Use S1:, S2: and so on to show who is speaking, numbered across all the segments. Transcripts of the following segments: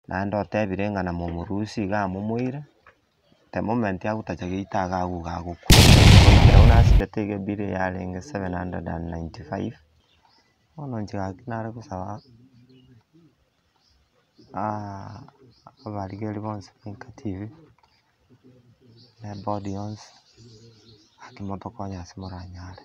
S1: Naende otebire ng'a namomorusie iga amomoire, the moment agotacha geita iga agwo iga agokwa. Goikera buna asibete iga ebill yarenge 795, bono inche gaki nare gosaba abarigereria bonsi ba Enka Tv, na eboard yonsi, gaki motokonye ase moranyare.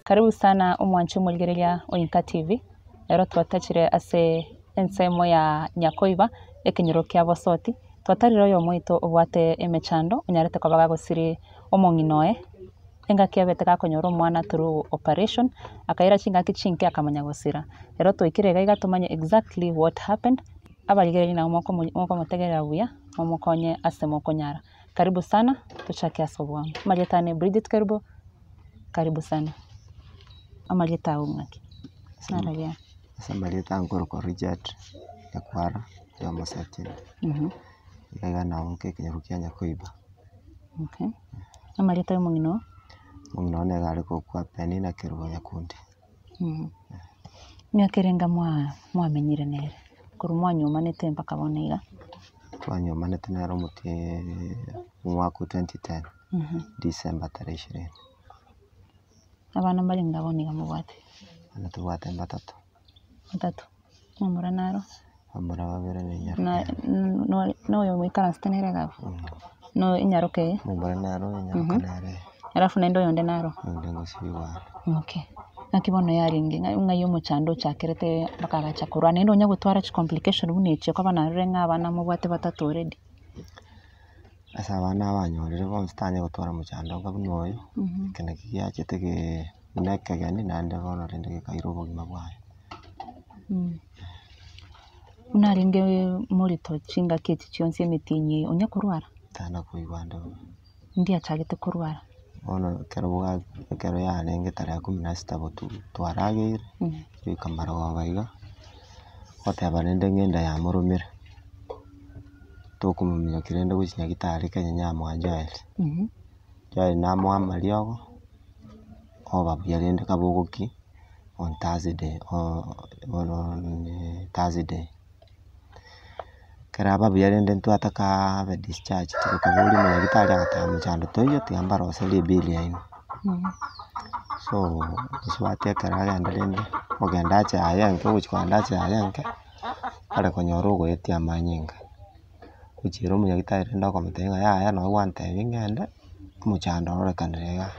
S2: Karibu sana omwanchi omorigereria o Inka TV, ero twatachire ase ensemo ya Nyakoiba, ekenyoro kia Bosoti, twatarire oyomo oito obwate emechando, onyarete koba gagosiri omong'ina oye, engaki abete gakonyora omwana through operation, akaira chingaki chinke akamanya gosira. Ero twaikire iga iga tomanye exactly what happened, abarigereria nabo mokomo mokomotegerera buya, momokonye ase mokonyara. Karibu sana, tochake ase obwango. Amarieta ane Bridget Kerubo, karibu sana. Amarieta ao ng'aki? Nararia.
S1: Ase amarieta nkorokwa Richard Nyakwara oyo omosetini, iga iga nabo nka ekenyoro kia Nyakoiba.
S2: Okay. Amarieta ya omong'ina oo?
S1: Omong'ina one nigo are korokwa Penina Kerubo Nyakundi.
S2: Emiaka erenga mwa mwamenyire nere, korwa mwanywomanete mpaka bono iga?
S1: Twanywomanete nere omotienyi omwaka o 2010, December tarehe ishirini.
S2: Abana mbarenge bono iga mobwate?
S1: Abana tobwate mbatato.
S2: Batato, omomura naro?
S1: Abamura babere na enyaroka
S2: Na
S1: eye.
S2: no- noyo moikaransete nere iga abwo? No enyaroka eye?
S1: Omomura naro enyaroka nere eye.
S2: Alafu naende oyonde naro?
S1: Oyonde ngosibigwa are.
S2: Okay. Naki bono yarenge ng'a ng'ai omochando ochakerete mpaka agacha korwa naende onya gotwara chicomplication buna echi okoba narorire ng'a abana mobwate batato already.
S1: Ase abana abanyorire bonsi tanya gotwara omochando onga buna oyo, eke naki giachete gee buna ekegeni naende bono rende gekaira obogima bwaye.
S2: Buna arenge morito chingaki echi chionsi emetienyi eye, onya korwara?
S1: Tana koigwa ande bobe.
S2: Ndi achagete korwara?
S1: Bono ekero bwa ekero yarenge tarehe kumi na sita botuko twarageire, goika marogoba iga, goteba rende ng'enda yamoromire, tokomominyokia rende gochia nyagetari kenya nyamoa Joel. Joel namoa amariogo, oba buya rende kabogoki on Thursday bono Thursday. Ekero aba buya rende ntwataka abe discharged tokaboria omonyagitari agateba mochando toiyo tiga mbaroserie ebill yaino. So mosubati ekero agenda rende, ogenda ache aye enke ogochia kogenda ache aye enke, are konyora ogoetia amanyinga. Gochiera omonyagitari rende okomotebia ng'a yaya nonye gwantebia ng'ende, omochando ororekanire igaa.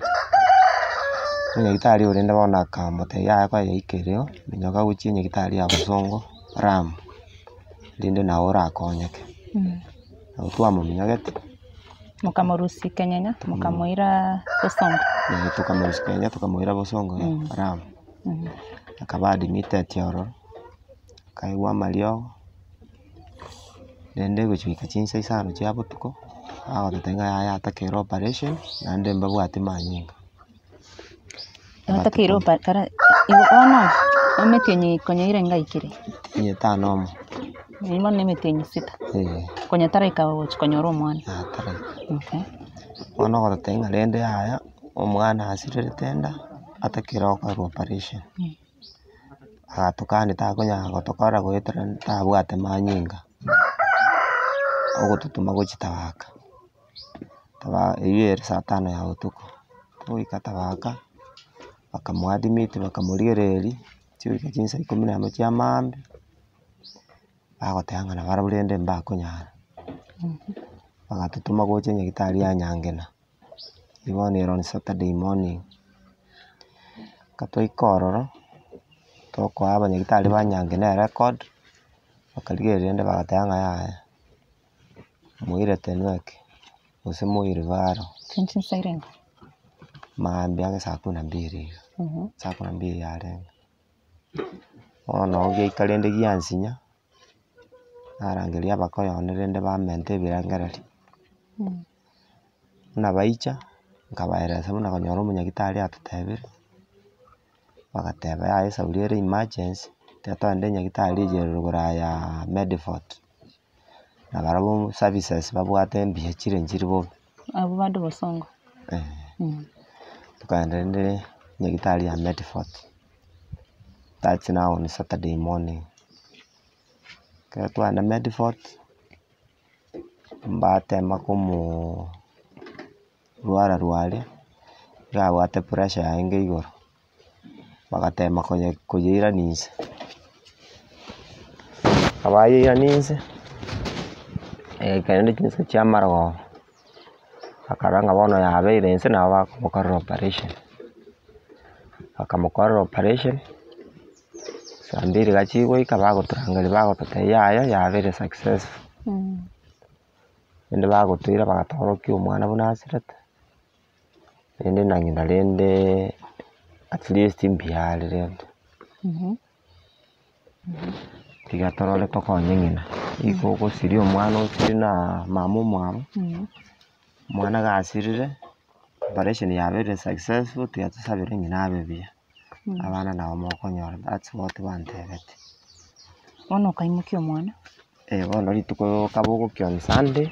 S1: Omonyagitari oria rende bono akamotebia yaya konya yaikire oo, minyoka gochia enyagitari ya bosongo Ram, rinde nabo orakonyeke. Nabo twamominyogetie.
S2: Mokamorusia kenyenya, mokamoira bosongo.
S1: Tokamorusia kenyenya tokamoira bosongo Ram. Akaba admitted ororo, akaegwa amariogo. Rende gochia goika chinsa isano chia botuko, bagototebia ng'a yaya atakeire operation, naende mbabwati manyinga.
S2: Atakeire opa kara igo bono, emetienyi konya ere ngaikire?
S1: Emetienyi etano omo.
S2: Eywo bono na emetienyi sita.
S1: Eh.
S2: Konya taraika gochi konyora omwana.
S1: Yaya taraika.
S2: Okay.
S1: Bono ogototebia ng'a rende yaya, omwana asirerete enda, atakeire gokorwa operation. Agatokania takonyara gotokora goetera tabwate manyinga, ogototoma gochia tabaka, taba eywo ere saa tano ya botuko, togoika tabaka, bakamoadmit bakamorigereria, chigoika chinsa ikomi na emo chia maambia, bagoteba ng'a nabarabwo rende mbakonyara, bagatotoma gocha nyagetari ya Nyangena. Bono ere on Saturday morning, ka twaika ororo, tokoa abanyagitari ba Nyange na erecord, bakarigereria rende bagateba ng'a yaya, moire Tenwek, gose moire Varo.
S2: Chinche nsa irenga?
S1: Maambia ang'e saa kumi na mbili iga, saa kumi na mbili yarenge. Bono giaika rende giansinya, narangeria abakoyo one rende bamente ebirengererio. Buna baicha, nkabaeresa buna konyora omonyagitari atotebire, bagateba yaya esauri ere emergency, tiga togende nyagitari eye ere rogoro aa ya Medford, na barabwo services babwate mbuya chire nchiri bobe.
S2: Abwo bande bosongo.
S1: Eh. Tokagenda rende nyagitari ya Medford, that's now on Saturday morning. Ekero twagenda Medford, mbatema komoo rwara rwaria, iga abwate pressure yarenge igoro, bagatema koye koyeirania inse. Abayeirania inse, egaika rende chinsa chia amarogoba, bakarora ng'a bono yabeire inse nabo bakomokorera operation. Bakamokorera operation, saa mbiri iga chigoika bagotorangeria bagototebia yaya yabeire successful. Rende bagotoira bagatorokia omwana buna asirete, rende na ng'ina rende at least mbuya are rende. Tiga torore tokonye ng'ina, igo ogosiria omwana osire na mama omwabo, omwana gasirire, operation yabeire successful tiga tosabere ng'ina abe buya, abana nabo mokonyora, that's what bantebetie.
S2: Bono okaimokia omwana.
S1: Eh bono rituko okaba ogokia on Sunday,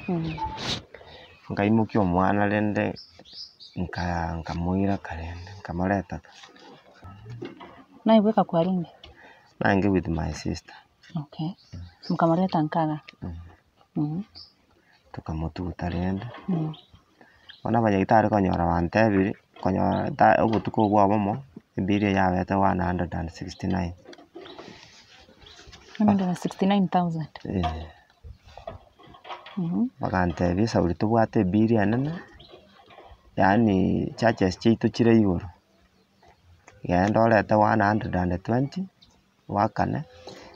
S1: nkaimokia omwana rende nka nkamoira karende, nkamoreta ka.
S2: Naye bweka kwarenge?
S1: Narenge with my sister.
S2: Okay, nkamoreta nka igaa?
S1: Tokamotuguta rende, bono abanyagitari konyora bantebirie, konyora ta obotuko obwo obomo, ebill eye yabete 169.
S2: 169,000.
S1: Eh. Bagantebia esauri tobwate ebill enene, yaani charges chiaito chire igoro, genda orete 120. Goakane,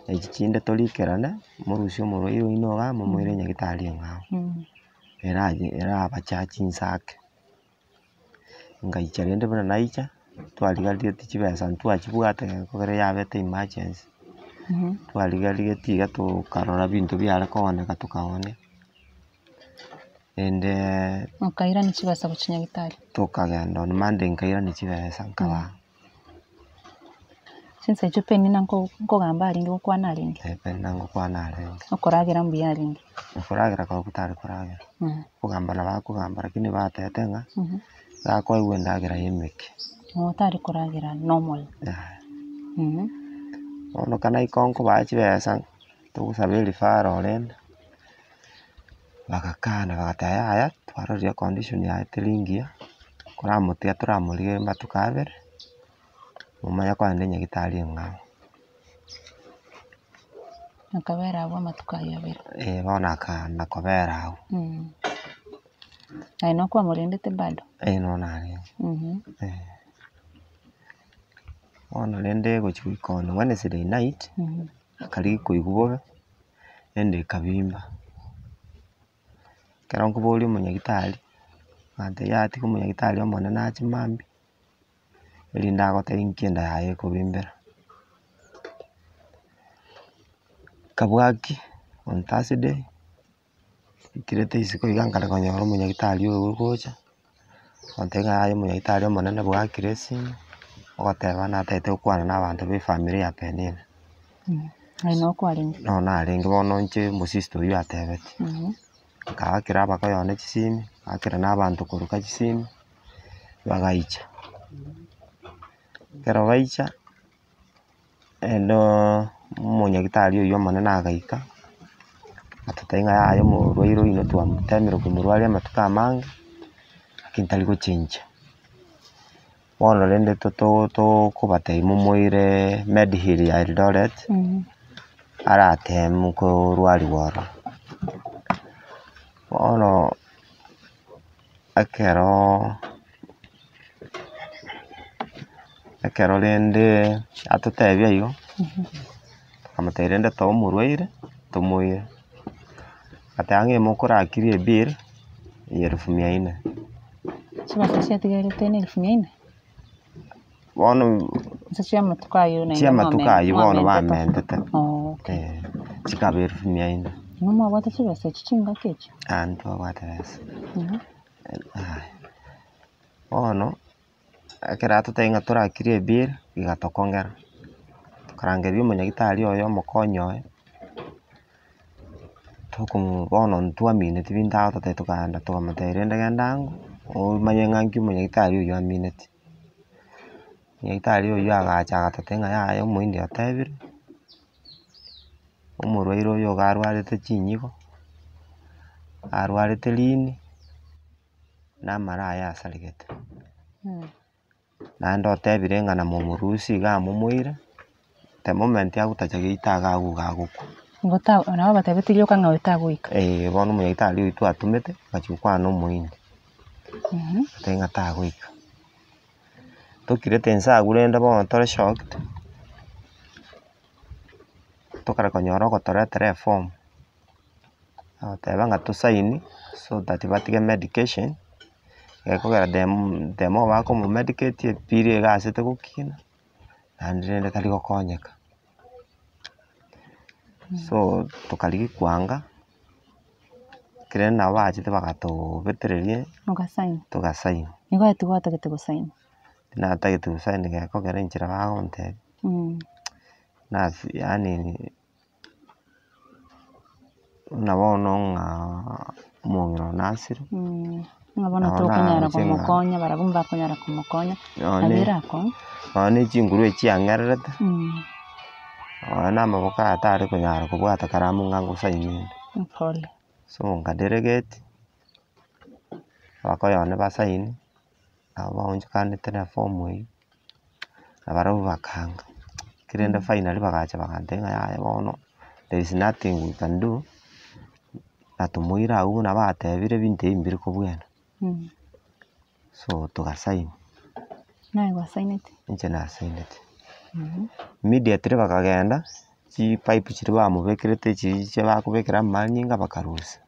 S1: echi chinde torikerane, morusie omorwaire oino igaa, momoire nyagetari eng'ao, eraye erabachachi inse ake. Ngaicha rende buna naicha, twarigarigeti chibesa ntwachibwate gekogera yabete emergency, twarigarigeti iga tokarora binto biare kooneka tokaonia, rendeeee
S2: Okairania chibesa gochia nyagetari.
S1: Tokagenda on Monday nkairania chibesa nkabaa.
S2: Chinsa echio Penina nko- nkogamba arenge gokwana arenge.
S1: Eh, Penina ngokwana arenge.
S2: Okoragera mbuya arenge.
S1: Okoragera korokwo tare koragera. Kogamba nabo akogamba lakini batebete ng'a, gakoegwa endagera ya emeke.
S2: Oo tare koragera normal.
S1: Yaya. Bono ka naika nkobaa chibesa, togosaba ereferral rende, bagakana bagateba yaya, twarorire econdition yaye teri engiya, koramotiga toramorigereria amatuko abere. Momanye kogenda enyagitari eng'ao.
S2: Akabera abwo amatuko ayio abere.
S1: Eh, bono akaanda kobera agwo.
S2: Aye nokwamorendete bado?
S1: Eh, nonya narenge. Eh. Bono rende gochia goika on Wednesday night, akarigia koigwa bobe, rende ekabimba. Ekero nkoboria omonyagitari, agantebia yaya tiga omonyagitari omonene ache mambia. Erinde agotebie inki enda yaye ekobimbera. Kabwaki on Thursday, ntirete isiko iga nkare konyora omonyagitari oyo ogocha, agontebia ng'a yaya omonyagitari omonene bwakire esimi, ogoteba natagete gokwana na abanto ba efamiri ya Penina.
S2: Aye noo kwarenge?
S1: Noo narenge bono inche omosister oywo atebetie. Nkaakera abakoyo one chisimi, nkaakera na abanto koruka chisimi, bagaicha. Ekero baicha, endoo omonyagitari oywo omonene agaika, agatotebia ng'a yaya omorwaire oino twamotemire komorwaria amatuko amange, lakini tari gochenjia. Bono rende toto tokobatebia momoire Mediheal ya Eldoret, aratemu korwariwa ororo. Bono ekeroo. Ekero rende atotebia igo, tokamotebia rende toa omorwaire tomoire, agateba ng'a mokorakirie ebill ya elfu mia nne.
S2: Chibesa chiatigarete na elfu mia nne?
S1: Bono
S2: Ase chiamatuko ayio naende
S1: chiamatuko
S2: mwame-
S1: ayio bono
S2: mwamentete.
S1: bamentete,
S2: Oh, okay.
S1: eh, chikaba elfu mia nne.
S2: Inwe mwabwate chibesa echi chingaki echi?
S1: Aa ntwabwate besa. Aya, bono ekero atotebia ng'a torakire ebill, igatokong'era, tokarangeria omonyagitari oye omokonyi oye, tokomo bono ntwamineti binto agototebia tokagenda tokamotebia rende genda ango, omanye ng'a nki omonyagitari oywo amineti. Omonyagitari oywo agacha agatotebia ng'a yaya omoindi otebire, omorwaire oyo iga arwarete chinyigo, arwarete rini, na amara aye asaregete. Naende otebire ng'a namomorusie iga amomoire, the moment agotacha geita iga agwo iga agokwa.
S2: Igo ta nabo batebetie rioka ng'a oyo tagoika.
S1: Eeh bono omonyagitari oywo twatomete, agachia gokwana na omoindi, otebia ng'a tagoika. Tokirete inse agwo rende bono tore shocked, tokare konyora ogotoretera eform, agoteba ng'a tosaini so that batige medication, gekogera the the more bakomomedicate epira iga asete gokina, naende rende tari gokonyeka. So tokarigia kwanga, ekero nabo bachete bagatobetereria
S2: Mogasaini.
S1: togasaini.
S2: Nigo aye tigwatagete gosaini?
S1: Tinatagete gosaini gekogera enchera bagontebia, nasi yaani buna bono ng'a omong'ina one asire.
S2: Ng'a bono
S1: Nabo
S2: tokonyara
S1: naroche ng'a
S2: komokonya barabwo mbakonyara komokonya,
S1: Nonye
S2: nabo erakong'u.
S1: nonye na echinguru echi chiang'ererete, nonye na amaboko aya tari konyara kobwata karamu ng'a ngosaini inde.
S2: Pole.
S1: So nkadelegate, abakoyo one basaini, nabo baonchokanete na eform eywo, na barabwo bakaanga. Kerende finally bagacha bagantebia ng'a yaya bono, there is nothing we can do, natomoire abwo buna batebire ebinto ebi mbiri kobwena. So togasaini.
S2: Naye gwasainete?
S1: Inche nasainete. Immediately bakagenda, chipipe chiria bamobekerete chiria chia bakobekera amanyinga bakarusia.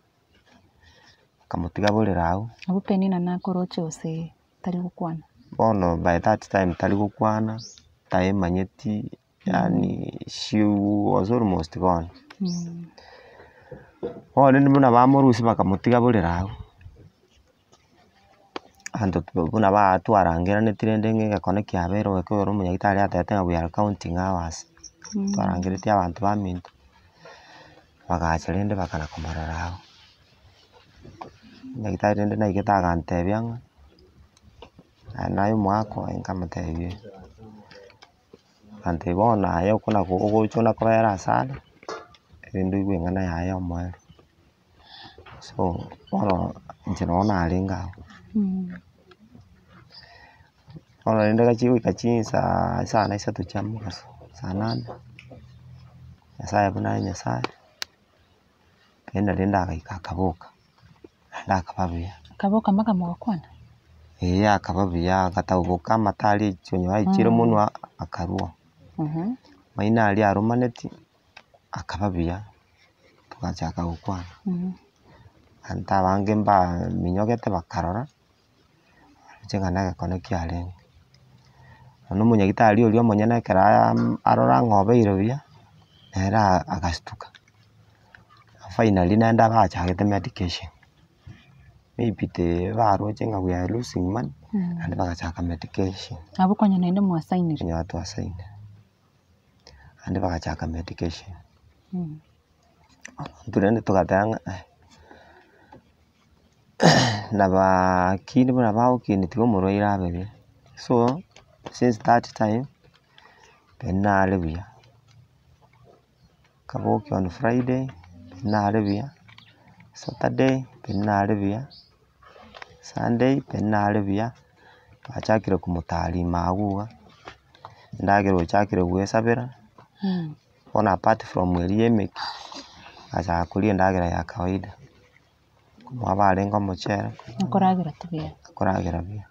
S1: Bakamotiga borere abwo.
S2: Abwo Penina nakoroche gose tari gokwana?
S1: Bono by that time tari gokwana, taemanyeti yaani she was almost gone. Bono rende buna bamorusia bakamotiga borere abwo, abanto buna twarangeraneti rende ng'a egekone kiabeire ekero omonyagitari atebete ng'a we are counting hours, twarangeretie abanto baminto, bagacha rende bakana komorora abwo. Omonyagitari rende naigete agantebia ng'a, aye naye omwaka oye nkamotebia agantebia bono aye okona ogocha ona kobera ase are, erinde oigwe eng'ana yaye omoerio. So bono inche nabo narenge abwo. Bono rende gachia goika chinsaaa sana isato chia mogaso, saa nane, nyasaye buna aye nyasaye, naende rende agaika akaboka, naende akaba buya.
S2: Akaboka mpaka mogakwana?
S1: Eeh akaba buya agataboka amato aria onye aichire monwa akarwa, maino aria aromaneti. Akaba buya, togachaka gokwana, abanto abange mbaminyogete bakarora, inche ng'a negekone kiarenge. Nonya omonyagitari oria omonyene ekero arora ng'a obeire buya, nere agastuka, finally naende abachagete medication, maybe baroche ng'a we are losing money, naende bagachaka medication.
S2: Abwo konya naende mwasainire.
S1: Konya twasainire. Naende bagachaka medication. Intwe rende togateba ng'a eh, nabakini buna bagokini tiga omorwaire abe buya. So, since that time, riria nare buya, nkabokia on friday, riria nare buya, saturday, riria nare buya, sunday, riria nare buya, twachakire komotari ime agwo iga. Endagera ochakire goesabera, bono apart from eria ya emeki, agachaka koria endagera ya kawaida, komoa barenge omochere,
S2: Okoragera tu buya.
S1: akoragera buya.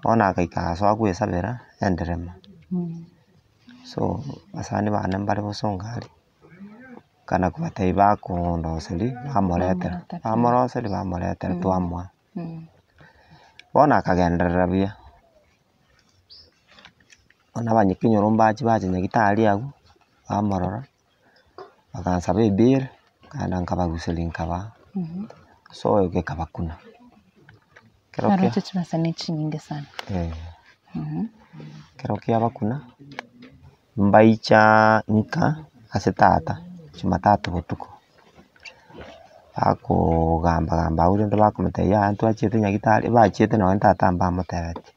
S1: Bono agaika agasoa goesabera enderema. So, abasani bane mbare bosongo aria, nkana kobatebia bakondoseria, bamoretera, bamoroseria bamoretera twamoa. Bono akagenderera buya, bono abanyakenyoro mbache bacha nyagetari abwo, bamorora, bakansaba ebill, nkaenda nkabaruseria nkabaa, so gekabakuna. Ekero kia
S2: Naroche chibesa ne chinyinge sana.
S1: eh, ekero kiabakuna, mbaicha nka ase tata, jumatatu botuko, bakogamba gamba abwo rende bakomotebia yaya ntwachiete nyagetari, bachiete nonye tata mbamotebetie,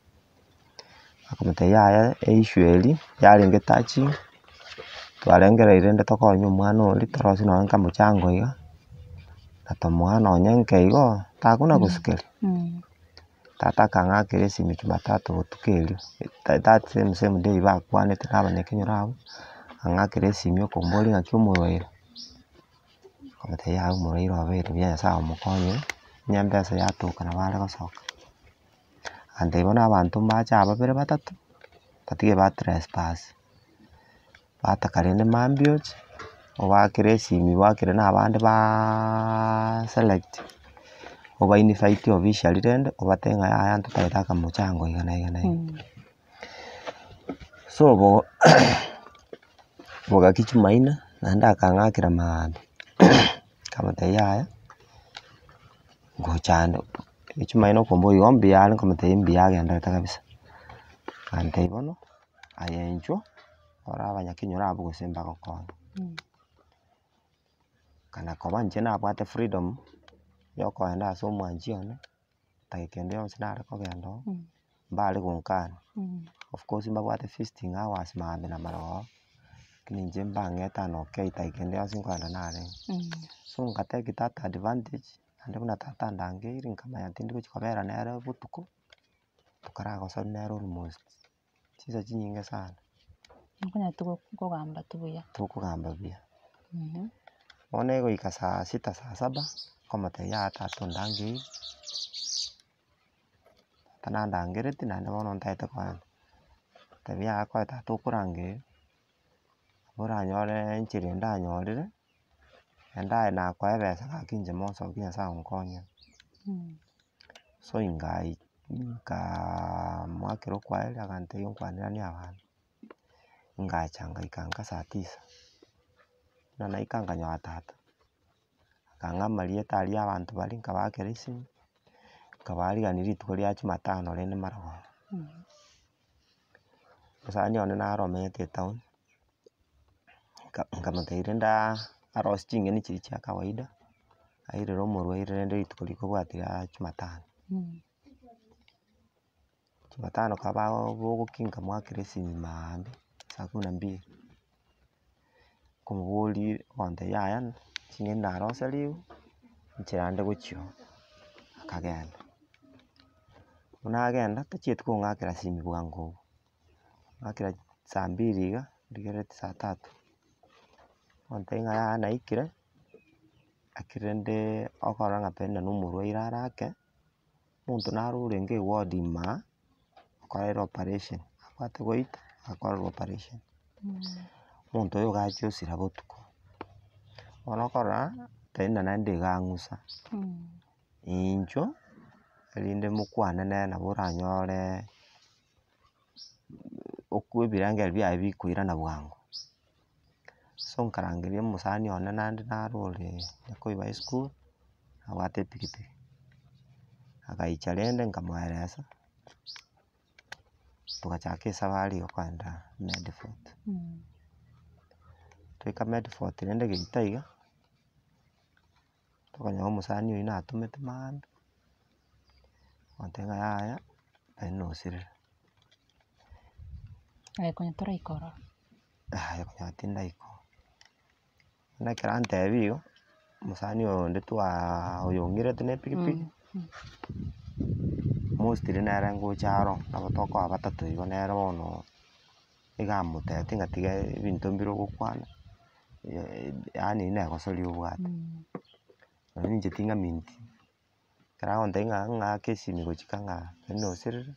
S1: bakomotebia yaya eissue eria yarenge touching, twarengereire rende tokonye omwana oria torosie nonye nka mochango iga, na tomoa nonye nke igo, takuna gosukeria. Tata akang'akera esimi jumatatu botuko erio, that same same day bakwanete na abanyakenyoro abwo, akang'akera esimi okomboria ng'aki omorwaire, nkamotebia yaya omorwaire obeire buya nyasaye omokonyire, onye embesa yatoka nabo are gosoka. Agantebia bono abanto mbache aba babere batato, batige ba trespass, bataka rende mambia oche, obaakere esimi oakere na abande baaaa select, oba invite officially rende, obatebie ng'a yaya ntotagete akamochango iga na iga na iga. So bo bogaki jumaine, naende akang'akera maambia, nkamotebia yaya, ngocha ande. Jumaine okomboria igo mbuya are nkomotebia mbuya agenderete kabisa, agantebia bono, aye inchuo, ore abanyakenyoro abwo gose mbagokonye. Kana koba inche nabwate freedom, ya okoenda ase omwanchi one, dakika ende yonsi nare kogenda oo, mbare gonkana, of course mbabwate visiting hours mambia na marogoba, lakini inche mbang'ete anoke dakika ende yonsi nkoenda narenge. So nka take that advantage, naende buna tata andangeire nkamanya tindi gochia kobera nere botuko, tokaragosana nere almost chinsa chinyinge sana.
S2: Okonyara kogamba tu buya.
S1: Tokogamba buya. Bono egoika saa sita saa saba, nkomotebia yaya tata ondangeire, tata nandangereti naende bono ntagete kogenda, nkamotebia yaya koe tata okorangeria, oranyore enchera ende anyorire, naende aye nakoa ebesa gaki inche mosoki nyasaye onkonyire. So ingai nkaaa moakera okwaeri agantebia nkwaneranie abana, ngacha ngaika nka saa tisa, buna naika nkanyora tata, akang'a amarieta aria ya abanto baria nkabaakera esimi, nkabaarigania rituko ria jumatano rende marogoba. Mosani one naro omenyete etown, nka nkamotebia rende arosie ching'eni chiria chia kawaida, airere omorwaire rende rituko rikobwatia jumatano. Jumatano kaba bogokia nkamoakera esimi maambia, saa kumi na mbili, nkomoboria ogontebia yaya ching'eni naroseriwe, nchera nde gochia oo, akagenda. Buna agenda, tachieti kong'akera simi bwango obwo, ng'akera saa mbili iga, ndigerereti saa tatu, ogontebia ng'a yaya naikire, lakini rende okorora ng'a pengine na omorwaire arake, omonto naro orenge eward imaa, okorire operation, abwate goita, akorerwa operation. Omonto oyo iga achia osira botuko, bono okorora, pengine naende iga ang'usa, inchuo, erinde mokwane nere nabo oranyore okwo ebirengererio biaye bikoirana bwango. So nkarangeria omosani one naende naro ore nyakoiba esukuru, abwate epikipiki, agaicha rende nkamoeresa, togachaka esabari ya okoenda medfort. Twaika medfort rende geita iga, tokonyora omosani oywo natomete maambia, agontebia ng'a yaya, naende nosirire.
S2: Aye konya toraika ororo.
S1: Yaya konya tindaika oo. Buna ekero antebia igo, omosani oyo onde twaaaa oyo ong'irete na epikipiki, mostly nere ngocha aro, nabo tokoba batato igo nere bono, iga amotebetie ng'a tiga ebinto mbire ogokwana, yaani na egosori obwate. Nonye inche ting'amineti, ekero agontebia ng'a ng'ake esimi gochika ng'a naende nosirire.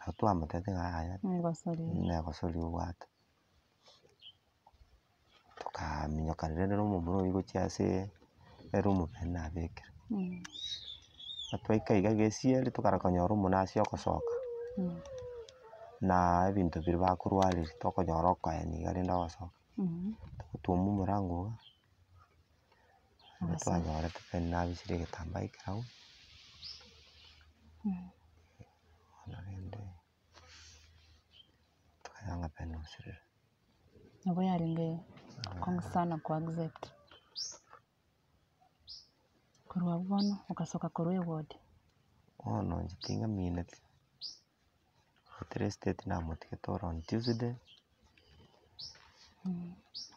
S1: Nabo twamotebeti ng'a yaya,
S2: Negosori.
S1: negosori obwate. Tokaminyoka rende na omomura oywo gochia aseee eroom ere nabekire. Twaika iga gesieri tokara konyora omonasi ogosoka, na ebinto biria bakorwareria tokonyora okoenia iga rende ogosoka. Togotwoma omorango iga, nabo twanyorete Penina nabisire egetambaa ekerabu, bono rende tokanyora ng'a Penina osirire.
S2: Nabo yarenge akong'u sana ko accept. Korwa abwo bono, ogasoka korwa eward.
S1: Bono inche ting'amineti, goetera estate namotigete ore on Tuesday,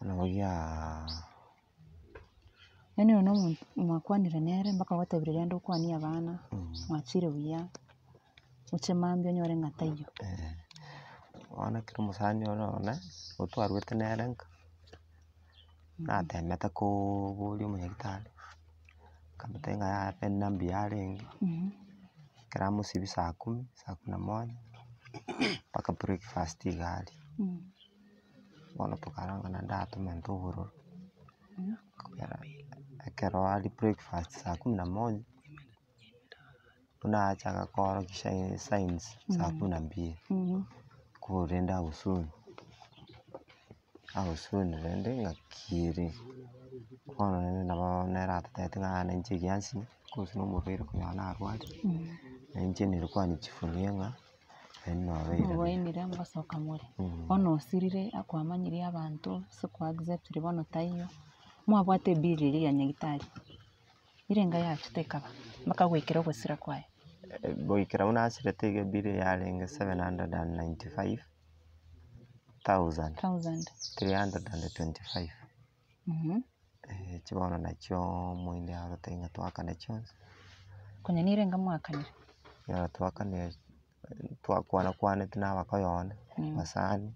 S1: bono giaa.
S2: Yaani oyo na omonto mwakwanire nere mpaka ogotebirie genda okwanie abana, mwachire buya, oche mambia onyore ng'a taiyo.
S1: Bono ekero omosani ore one, otwarwete nere nka, natemete kooboria omonyagitari, nkamotebia ng'a yaya Penina mbuya arenge, ekero amosibia saa kumi, saa kumi na moja, mpaka breakfast iga aria. Bono tokarora ng'a naende atomente obororo, ekero ekero aria breakfast saa kumi na moja, buna achaka koorokia shai signs saa kumi na mbili, korende agusuni, agusuni rende ng'aki ere, bono rende nabo nere atotebeti ng'a na inche egiansinyo, gose na omorwaire konyora narwarire, na inche nilikuwa nijivunie ng'a.
S2: Oboenire ngosoka more, bono osirire akwamanyirie abanto ase kwa acceptire bono taiyo, mwabwate ebill eria ya nyagetari, erenga yachete ekaba mpaka goikera ogosira kwaye.
S1: Goikera buna asirete iga ebill yarenge seven hundred and ninety five thousand
S2: Thousand.
S1: three hundred and twenty five. Echi bono nachio omoindi agoteba ng'a twakane chionsi.
S2: Konya nirenga mwakanire?
S1: Ekero twakanire twakwana kwanete na abakoyo one, abasani,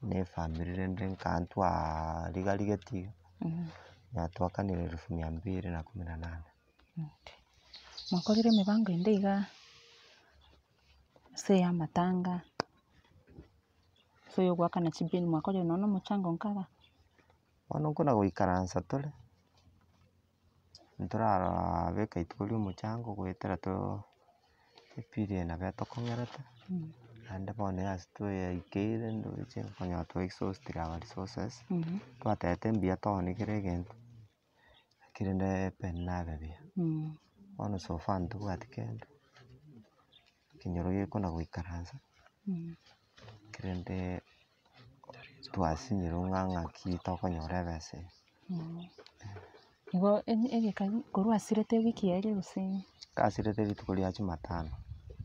S1: na efamiri rende nka ntwarigarigeti iga, na twakanire elfu mia mbili na kumi na nane.
S2: Okay. Mwakorire emibango ende iga ase ya amatanga, ase oyogoakana chibeni mwakorire nonye na omochango nka igaa?
S1: Bono nkona goikaransa tore. Ntorarora beka rituko ria omochango goetera too epili eye nabo etokong'erete, naende bono ase twaikeire ndoche okonyora twa exhaustire our resources, twatebete mbuya toonie kera egento, lakini rende pen nabe buya. Bono so far ntobwati kende, ekenyoro gekona goikaransa, rende twasinyirwe ng'a ng'aki tokonyora ebesa eye.
S2: Igo egeka korwa asirete ewiki eria gose?
S1: Asirete rituko ria jumatano.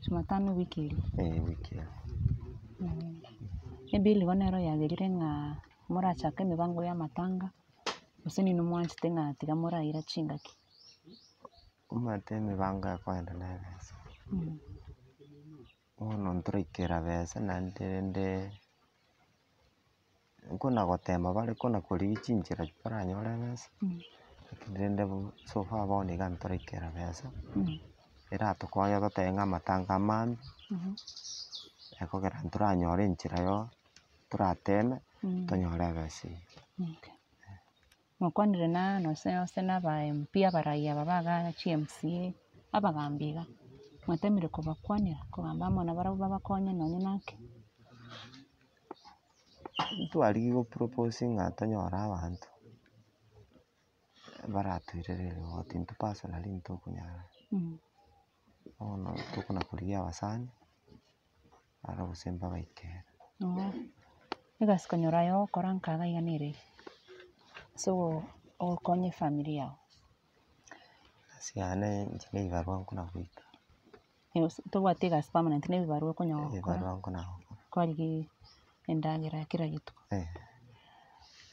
S2: Jumatano ewiki eria?
S1: Eh ewiki eria.
S2: Ebill igo nero yagerire ng'a morachake emibango ya amatanga, gose ninwe mwanchete ng'a tiga moraira chingaki?
S1: Omanyete emibango ekoenda na ebesa. Bono ntoraikera besa naende rende nkona gotema bare kona korigia chinchera baranyore ebesa, lakini rende bo so far bono iga ntoraikera besa, eratokonye totebe ng'a amatanga amambia, ekogera ntoranyore enchera yo torateme, tonyore ebesa eywo.
S2: Okay. Mwakwanire na nonse nonse na aba MP abarai aba baga chi MCA, abagambi iga, mwatemire kobakwanera kogamba amo nabarabwo babakonye nonye nake?
S1: Ntwarigia go propose ng'a tonyore abanto, baratoirere erigoti intwe personally ntokonyara. Bono tokona korigia abasani, aro gose mbabaikere.
S2: Oo, egasi konyora aye ogokora nka iga iga nere ere, ase ogokonya efamiri yago.
S1: Egasi yane inche na ebibarua nkona goika.
S2: Tobwati egasi permanent na ebibarua okonya gokora.
S1: Ebibarua nkona gokora.
S2: Kwarigia endagera ya kera rituko.
S1: Eh.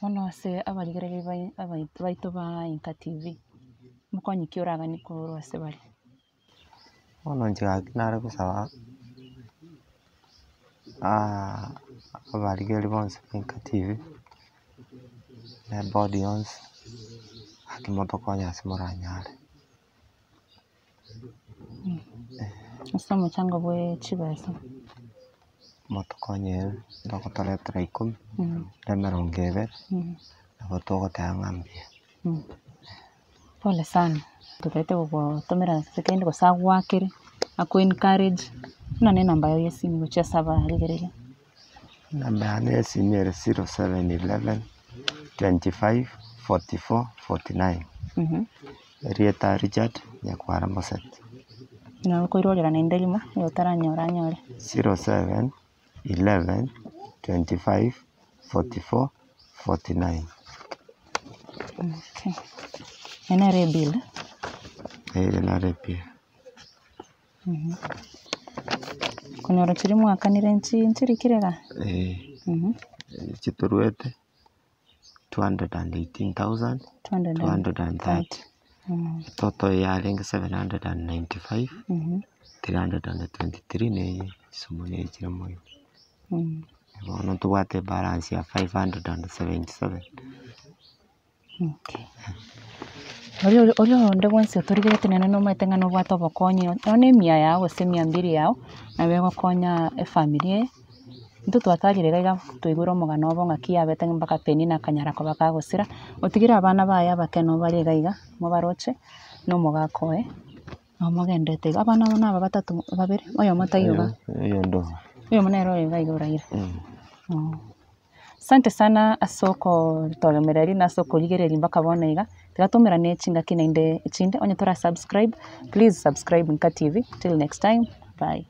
S2: Bono ase abarigereria bai abaito baito ba Inka TV, mokonye ki oraganie korwa ase bare?
S1: Bono inche gaki nare gosaba, abarigereria bonsi ba Inka TV, na eboard yonsi, gaki motokonye ase moranyare.
S2: Ase omochango bwe chibesa.
S1: Motokonye togotoretera ikomi, na emerongo ebere, nabo togoteba ng'a mbuya.
S2: Pole sana, totagete gogotomera ase kende gose agoakere, ako encourage, buna na enamba yago ya esimu gochia ase abarigereria.
S1: Enamba yane ya esimu ere 0711 25 44 49. Erieta Richard Nyakwara Moseti.
S2: Nabo okoirorera naende rimo, oyo otaranyora anyore.
S1: 07 11 25 44 49.
S2: Okay. Eye nere ebill eh?
S1: Eye nere ebill.
S2: Konyora chiria mwakanire nchi nchirikire igaa?
S1: Eh, chitorwete 218,230. Etoto eye yarenge 795, 323 na eye chisomo na echire moino. Bono ntobwate ebalance ya 577.
S2: Okay. Oria ore oria onde bwensi otorigereti naende nomanyete ng'a nobwate obokonyi nonye na emia yago gose emia mbiri yago, nabo egokonya efamiri eye. Intwe twatarire iga iga twaigure omogano obo ng'aki yabete mpaka Penina akanyara koba kagosira, otigire abana baye abake nabo bare iga iga, mobaroche, na omogaka oye, nabo mogenderete iga. Abana aba naba batato babere, oyomo taiyo igaa,
S1: Oyonde oyo.
S2: oyomo nere oyo iga iga oraire. Asante sana ase okotoremereria na ase okorigereria mpaka bono iga, tiga toumerane chingaki naende echinde, onye tora subscribe, please subscribe Nka TV, till next time, bye.